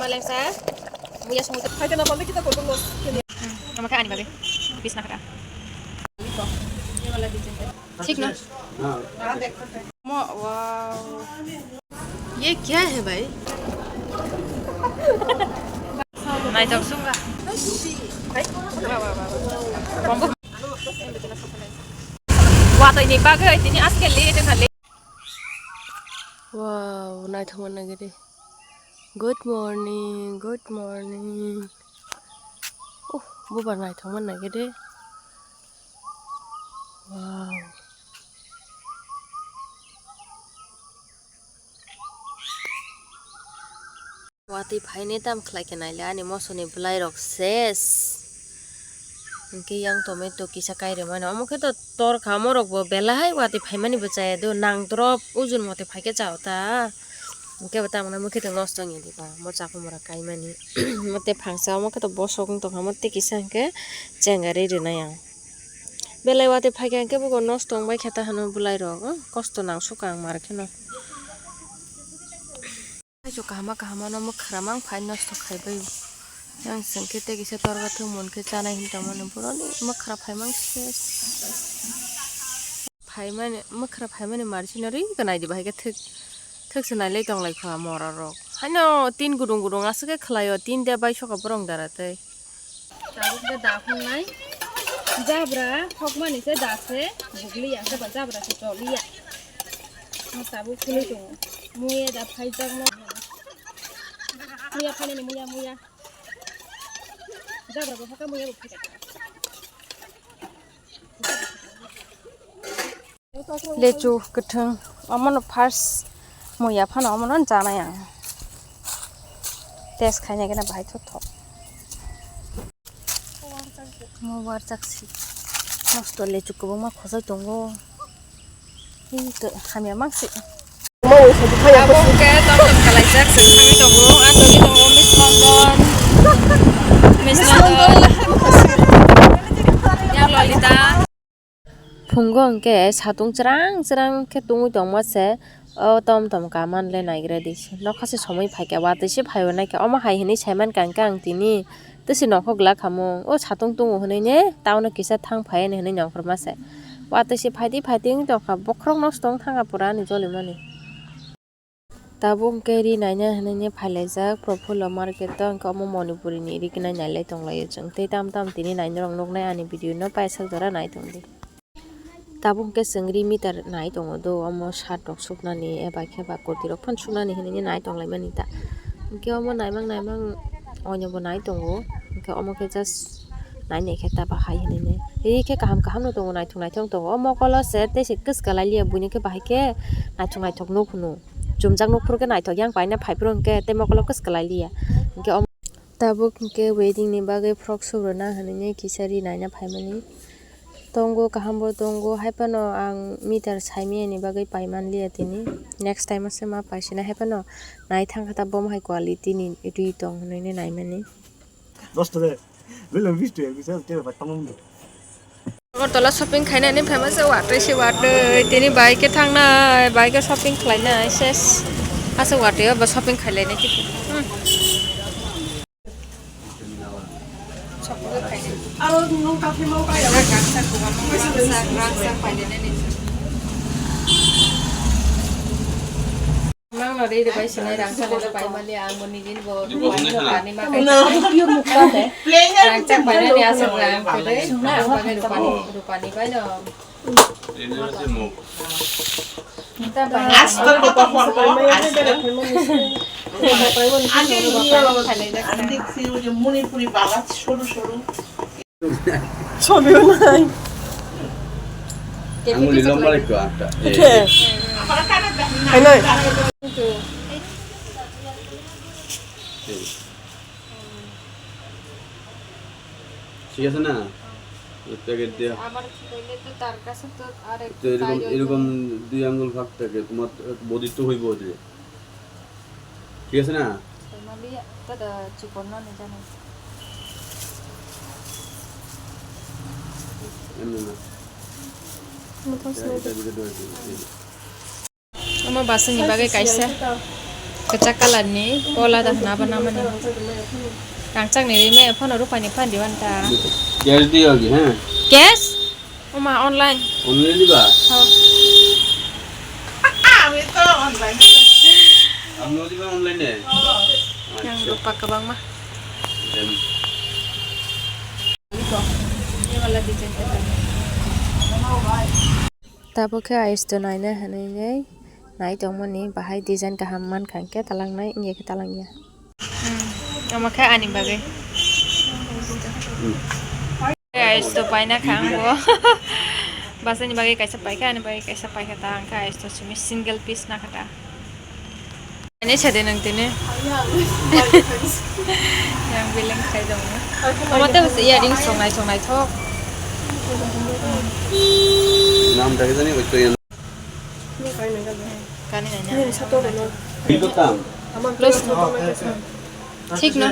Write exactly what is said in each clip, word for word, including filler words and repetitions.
Alexa, muya sumut. Hai kana konde kita kotor los. Hmm, nama ka ani babe. Bisna kata. Thik na? Mo, wow. Ye kya hai bhai? Naithok sungkha. Wah, wah, wah, wah. Watwi ni bagwi tini aske late kha le. Wow, naithok man nagede. Good morning, good morning. Oh, bubar naithok man nagede. Wow. Watwi phainai tam khlai khe naile ani mosoni bwlairok ses. Hinkhe yang tomato kisa kairwmani. Omo khe to torkha, omorokbo belai watwi phaimani bo chaya do. Nang drop ujun mote phaikhe chao ta. Hinkhe bo tamoni mokhe to nosto wngya diba. Mo chakhumora kaimani. Mote phangsa omo khe to bosok wng tongkha. Mote kisa hinkhe chengarwi rwnai ang. Belai watwi phaikha hinkhe bobo nosto wngbai khe ta hwnwi bwlairok. Kosto nang sukha ang mar kheno. Taichuk kahama kahama no mwkhra mang phai nosto khai bai. Yang sengkhe tei kisa torga thwngmung khe chanai hinwi tongmani boroni mwkhra phai mang se. Phaimani mwkhra phaimani marchino ri gwnai di bahai khe thik thik se nailai tonglai kha mora rok. Haino tin gudung gudung aswk khe khlaio tin de bai soka borong dara tei. Tabuk de da phungnai. Jabra hokmani se da se bugliya, se ba jabra se choliya. Mo tabuk phunui tongo. Muya da phaijak mo. Muya phainani muya, muya. Jabra bo hokha muya bo phaijak. Lechu kwthwng, omono first muya phano omono chanai ang. Test khaina gana bahai thotho. Mo warjak si. Nosto lechu kwbangma khojai tongo. Ei to hamya mang si. Abo hwnkhe tom tom kalaijak, chwng thangwi tongo. Ang tongwi tongo Miss London. Miss London. Yang Lolita. Phungo hwnkhe satung chwrang chwrang khe tungwi tongma se, o tom tom kaman le naigra di se. Nokha se somoi phaikha, watwi se phaiwi naikha. Omo hai hwnwi saimankha hwnkhe ang tini, tisi nokhok glak khamung. O satung tungo hwnwi ne, taono kisa thang phai ani hwnwi nongkhorma se. Watwi se phaidi phaidi wngwi tongkha, bokhorok nosto wng thangkha pura ani jolimani. Tabuk hwnkhe ri naina hwnwi phailaijak Profulla market o, hwnkhe omo Manipuri ni ri gwnai nailai tonglaio chwng. Tei tam tam tini nainorok nuknai ani video no paisa jora nai tongdi. Tabuk hwnkhe chwng ri meter nai tongo do, omo shirt rok suknani eba khe ba kurti rok phano suknani hinwi nai tonglaimani ta. Hwnkhe omo naimang naimang oino bo nai tongo, hwnkhe omo khe just nai nai khe ta bahai hinwi nai. Ri khe kaham kaham no tongo, naithok naithok tongo. O mokolo se tei se kwchwk lai liya, buino khe bahai khe naithok naithok nuk hwno. Chumjak nuk phuru khe naithok yang paina phai phuru hwnkhe tei mokolo kwchwk lai liya. Hwnkhe omo tabuk hwnkhe wedding ni bagwi frock subruna hinwi kisa ri naina phaimani. Tongo kaham bo tongo, hai phano ang meter saimaya ni bagwi paiman liya tini. Next time o se ma paisina hai phano nai thang kha ta, bo hai quality ni ri tong hinwi naimani. Agartala shopping khainani phaima se watwi se watwi. Tini bai khe thangnai, bai khe shopping khlainai ses. Asa watwi o ba shopping khailainai tiki. Hmm. Nang no riri bai sinai rang sani no pai mali ang bo nijin bo rupani ma kai. Rang chak bai nani aswk rang kwrwi. Ang bagwi rupani, rupani bai no. Aswk rupani. Ani iyo, ani si oi je Manipuri baba soru soru. ছবিও নাই। আঙুলি লম্বা রাখো আটটা। এই। উঠে। এই নয়। এই। ঠিক আছে না? ওই প্যাকেট দেয়া। আবার কি করলে তো তার কাছে তো আর তো এরকম, এরকম দুই আঙ্গুল ফাঁক থাকে, তোমার বডি তো হইব ওদিকে। ঠিক আছে না? Family tada chikon no ni jani. এমনি না। এটা, এটা দিকে ধরে দিন, এই যে। Omo bwswk ni bagwi kaisa. Kwchak colour ni pola da hwnba namani. Rangchak ni rime phano rupani phan diwan ta. Cash diyogi, ha? Cash? Oma online. Online diba? Ho. Ami to online. Amno diba online e? Yang rupa kwbangma. Tabuk khe Ayush to naina hinwi nai tongmani, bahai design kaham mankha hwnkhe talangnai, wngya khe talangya. Hmm, omo khe ani bagwi. Ayush to paina kha ang bo. Bwsani bagwi kaisa paikha, ani bagwi kaisa paikha ta, hwnkhe Ayush to simi single piece nakha ta. Ani sade nang tini. Yang bilang khai dong. Omo tei bwsai earrings rok naithok naithok. Nam dagi jani oi to yan. Kani nai na. Thik no.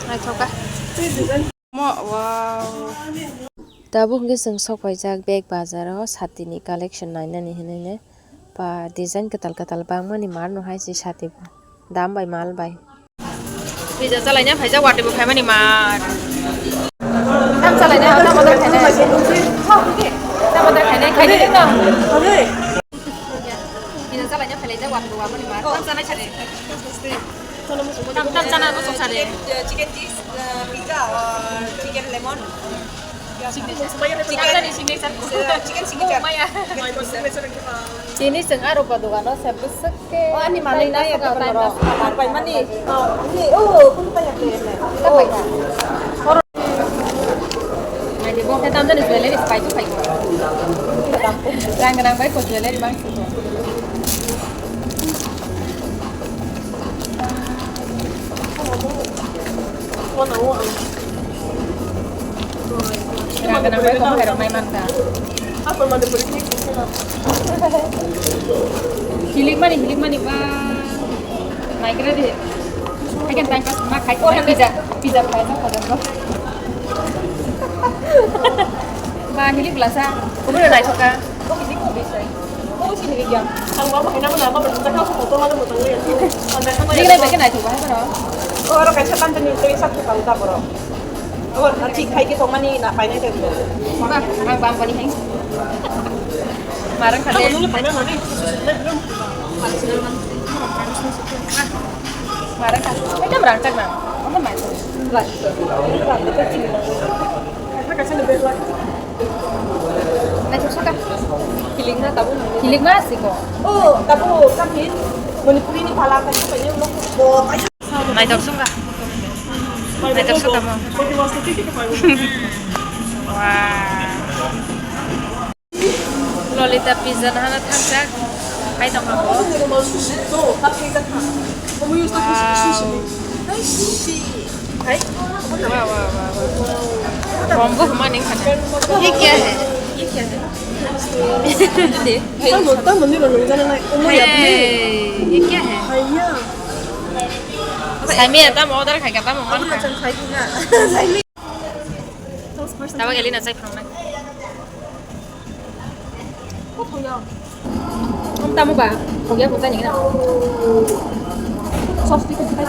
Naithok ka. Mo, wow. Tabuk hwnkhe chwng sok paijak bag bazar o sati ni collection nainani hinwi ne. Ba design kwtal kwtal bangmani mar no hai se sati bo. Dam bai mal bai. Pizza chalaina phaijak watwi bo phaimani mar. Tam chalaina tam bodol khainai. Tam bodol khainai khainai no. Pizza chalaina phailaijak watwi bo wamani mar. Tam chanai sade. Tam, tam chana bo sok sade. Chicken cheese, uh, pizza or chicken lemon. Chicken, chicken signature. Chicken signature. Tini chwng aro ba dogano se bwswk khe. O ani manwi nai eko time pass kha. Pai mani. Ni o kun pa ya khe. Naidi bo khe tamjani jewelry pai tu pai. Rang rang bai ko jewelry bang. Rang rang bai ko hai rok nai man ta. Hilik mani, hilik mani ba. Naigra de. Hai kan time pass ma khai ko pizza, pizza khai sa ko. Ba hilik lasa. Ko naithoka. Ang ba bahai nang na ba ba ta ka photo ma mo tong ya. Ang da ka ma. Ni na ba ka nai thu ba ha ro. O ro kaisa kan ni tei sak ka ta boro. O na thik khai ke tong mani na pai nai te. Ba ang bang bani hai. Marang khade. Marang khade. Ekdam rang tak na. Apa mai? Rang tak. Rang tak. Naithok saka. Hilik na tabuk. Hilik ma siko. Oh, tabuk kamin. Manipuri ni phala kaisa paine ulo bo kaisa. Naithok sungka. Naithok saka mo. Wah. Lolita pizza na hana thangjak. Hai tong bo. Wow. Hai. Wah, wah, wah, wah. Combo huma ning khana. Ye kya hai? Ye kya hai? Tamo, tamo ni lo nung jana nai. Omo ya. Hey, ye kya hai? Hai ya. Saimi ya, tamo order khai ka, tamo man kha. Saimi. Tamo geli na chai phang nai. Ang tamo ba, kogya ko tani na. Sauce tiko tiko.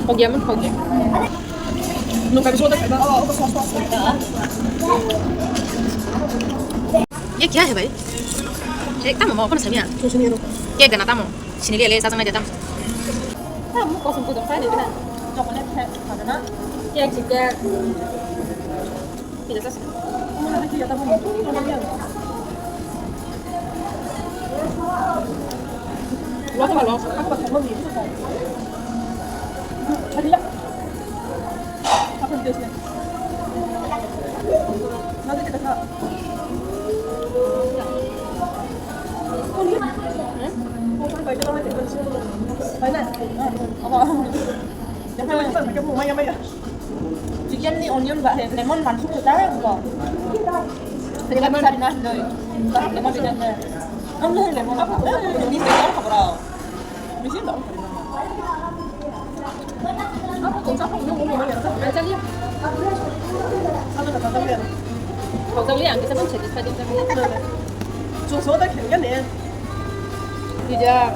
Kogya man kogya. Nung kami soda kata. Ye kya hai bhai? Ye tamo mo kon samya. Ye dena tamo. Sini le le sa samya tamo. Tamo kosong kosong sai de na. Chocolate hai, ada na. Ye chicken. Chicken ni onion ba, lemon mansuk ko ta ko. Lemon sari na doi. Lemon sari na. Ang lemon apa? Ni lemon apa bro? Misi dong. Apa kong sa kong nung nung ya. Aja ya. Sana kata kalian. Chawli ang kisa pun satisfied wngkha. Chwng soda khenka ne. Pizza.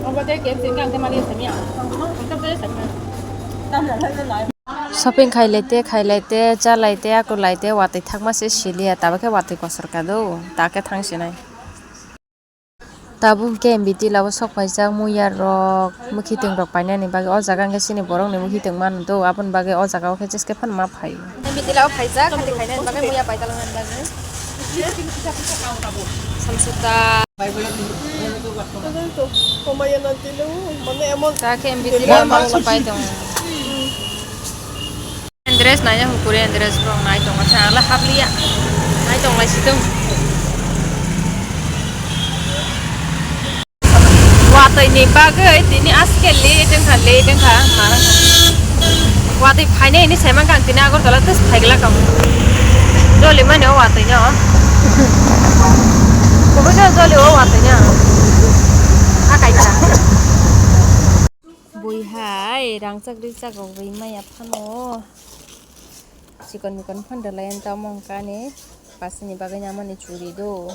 Ang ba tei K F C ang tei mani sami ang. Ang tei sami ang. Tam na lai lai. Shopping khailai te, khailai te, chalai te, akulai te, watwi thangma se siliya, tabukhe watwi kosorkha do, ta khe thang sinai. Tabuk hwnkhe M B T labo sok phaijak muya rok, mwkhitwng rok painani bagwi. O jaga hwnkhe chini borok ni mwkhitwng mano do, aboni bagwi o jaga o khe jeske phano ma phaio. M B T labo phaijak, hati phainani bagwi, muya paidalnani bagwi. Samsukta. Ta khe M B T labo ma pai tongo. Andres nai hukuri Andres bro nai tongo sa ala habliya. Nai tong lai situng. Watwi ni bagwi tini aske late wngkha, late wngkha, mara. Watwi phainai hinwi saimang kha ang tini Agartala tes phaigla kamo. Joli mani o watwi no. Kubui no joli o watwi no. Akai ta. Bui hai rangchak rijak rok ri maya phano. Chikon mikon phano rwlai ani ta omo hwnkhe ani pasini bagwi namani churi do.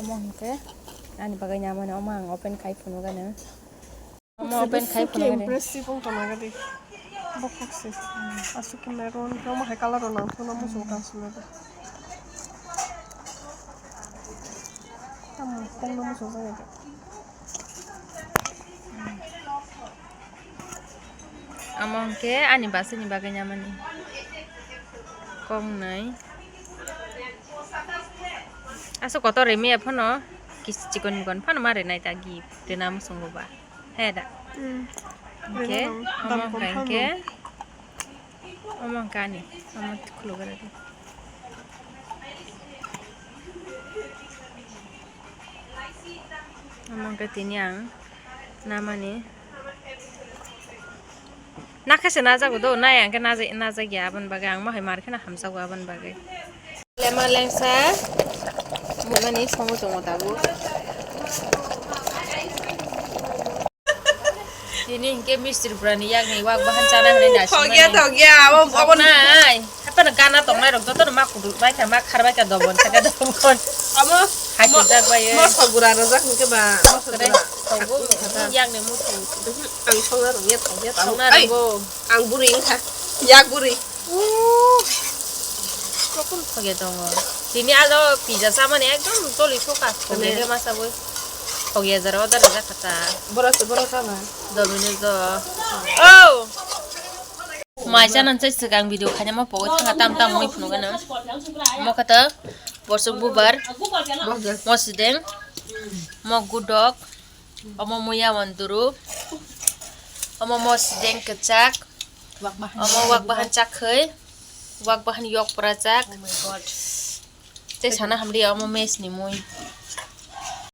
Omo hwnkhe ani bagwi namani omo ang open khai phunukgano. Omo open khai phunukgani. Impressive wng tongna gadi. Bokhok se. Aswk khe meron khe omo hai colour rok nangthokna muchung kansile do. Tamo kongno muchung jagadi. Amo hwnkhe ani bwswkni bagwi namani. Koknwi. Aswk kotor rimiya phano kis-, chikon mikon phano ma rinai ta gift rina muchungo ba. He da? Mm. Hwnkhe, rina nang, amo dam kom hwnkhe, phano. Hwnkhe, amo hwnkhe ani, amo khulugwi rwdi. Omo hwnkhe tini ang namani. Nakhe se najago do, nai ang khe najak, najak ya aboni bagwi ang mohai mar kheno hamjago aboni bagwi. Lema lengsa mani songo tongo tabuk. Tini hinkhe misti rwpra ni yakni wak bahan chana hinwi naisingmani. Thokya, thokya, abo, abo thoknai. Haphano gana tongnai rok jotono ma kudu bai kha, ma khar bai kha dobon, saka dobon. Amo, hai mo-, twijak bai, eh. Moso gura rwjak hinkhe ba, moso gura. Tongo, yakni muthung. Ang songna rwngya, thokya, thokna rwgo. Ang buri wngkha, yak buri. Kokon thokya tongo. Tini alo pizza chamani ekdom toli soka. Thokya khe ma chabwi. Thokya jora order rijak kha ta. Borok se borok chama. Domino's o. Oh! Mai chana chai swkang video khaina ma pogwi thanga tam tam mui phunukgano. Mo khato borsuk bubar. Mo sideng. Mo gudok. Omo muya wanduru. Omo mo sideng kwchak. Omo wak bahan chakhwi. Wak bahan yok pora chak. Oh my God. Tei sana hamli omo mes ni mui.